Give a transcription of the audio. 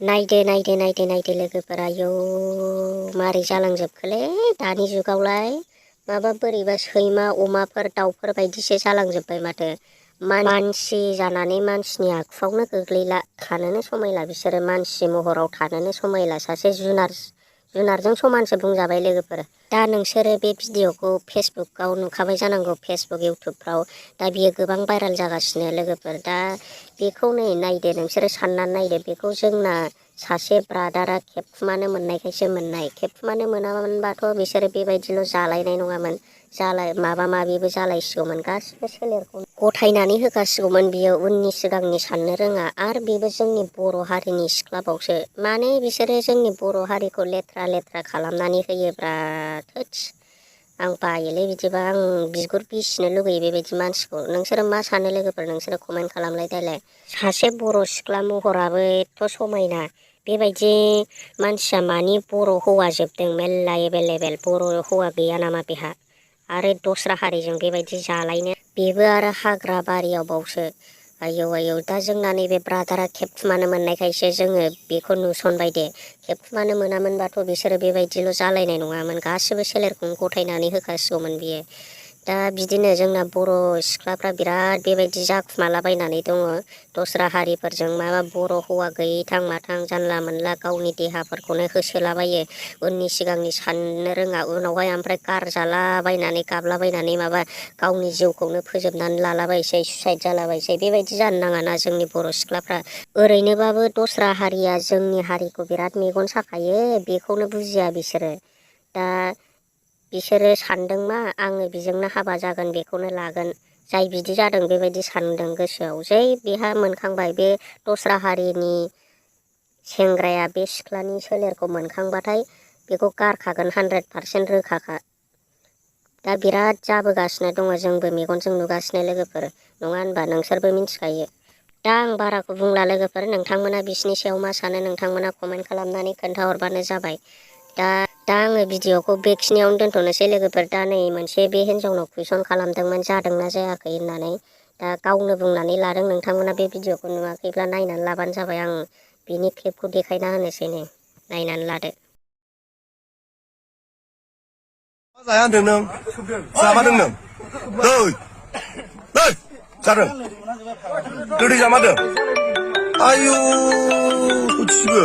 नायदो नायदो नायदो नायदो लोगोफोरा आयौ मारै जालांजोबखोलै दानि जुगावलाय माबा बोरैबा सैमा अमाफोर दाउफोर बायदिसो जालांजोब्बाय माथो मानसि जानानै मानसिनि आखुआवनो गोग्लैला थानोनो समायला बिसोरो मानसि महराव थानोनो समायला सासे जुनारजों समानसो बुंजाबाय लोगोफोर। दा नोंसोरो बे भिडिअखौ फेसबुकआव नुखाबाय जानांगौ फेसबुक इउटुबफ्राव दा बियो गोबां भाइराल जागासिनो लोगोफोर। दा बेखौ नायदो नोंसोरो साननानै नायदो बेखौ जोंना सासे ब्रादारा खेबखुमानो मोननायखायसो मोननाय खेबखुमानो मोनामोनबाथ' बिसोरो बेबायदिल' जालायनाय नङामोन माबा माबिबो जालायसिगौमोन गासिबो सोलेरखौ गथायनानै होखासिगौमोन बियो उननि सिगांनि साननो रोङा आरो बेबो जोंनि बर' हारिनि सिख्लाबावसो माने बिसोरो जोंनि बर' हारिखौ लेथ्रा खालामनानै होयोब्रा थोदस आं बायोलै बिदिबा आं बिगुर बिसिनो लुगैयो बेबायदि मानसिखौ। नोंसोरो मा सानो लोगोफोर नोंसोरो कमेन्ट खालामलाय देलाय। सासे बर' सिख्ला महराबो एथ' समायना बेबायदि मानसिया मानि बर' हौवा जोबदों मेल्ला एभेलेबेल बर' हौवा गैया नामा बेहा आरो दस्रा हारिजों बेबायदि जालायनो बेबो आरो हाग्रा बारियाव बावसो आयौ दा जोंना नैबे ब्रादारा खेबखुमानो मोननायखायसो जोङो बेखौ नुसनबाय दे खेबखुमानो मोनामोनबाथ' बिसोरो बेबायदिल' जालायनाय नङामोन गासिबो सोलेरखौनो गथायनानै होखासिगौमोन बियो। दा बिदिनो जोंना बर' सिख्लाफ्रा बिराद बेबायदि जाखुमालाबायनानै दङ दस्रा हारिफोरजों माबा बर' हौवा गैयै थां माथां जानला मोनला गावनि देहाफोरखौनो होसोलाबायो उननि सिगांनि साननो रोङा उनावहाय ओमफ्राय गारजालाबायनानै गाबलाबायनानै माबा गावनि जिउखौनो फोजोबनानै लालाबायसै सुइसाइद जालाबायसै बेबायदि जानो नाङाना जोंनि बर' सिख्लाफ्रा। ओरैनोबाबो दस्रा हारिया जोंनि हारिखौ बिराद मेगन साखायो बेखौनो बुजिया बिसोरो। दा बिसोरो सानदों मा आङो बेजोंनो हाबा जागोन बेखौनो लागोन जाय बिदि जादों बेबायदि सानदों गोसोआव जै बेहा मोनखांबाय बे दस्रा हारिनि सेंग्राया बे सिख्लानि सोलेरखौ मोनखांबाथाय बेखौ गारखागोन 100% रोखाखा। दा बिराद जाबोगासिनो दङ जोंबो मेगनजों नुगासिनो लोगोफोर नङा होनबा नोंसोरबो मिथिखायो। दा आं बाराखौ बुंला लोगोफोर नोंथांमोना बिसिनि सायाव मा सानो नोंथांमोना कमेन्ट खालामनानै खोन्थाहरबानो जाबाय। दा आङो भिडिअखौ बेखिनियावनो दोनथ'नोसै लोगोफोर। दा नै मोनसे बे हिन्जावनाव कुइसन खालामदोंमोन जादोंना जायाखै होननानै दा गावनो बुंनानै लादों नोंथांमोना बे भिडिअखौ नुवाखैब्ला नायनानै लाबानो जाबाय। आं बिनि क्लिपखौ देखायना होनोसै नै नायनानै लादो। जाया होनदों नों जामारदों नों जादों गोदै जामारदों आयु सयथिबो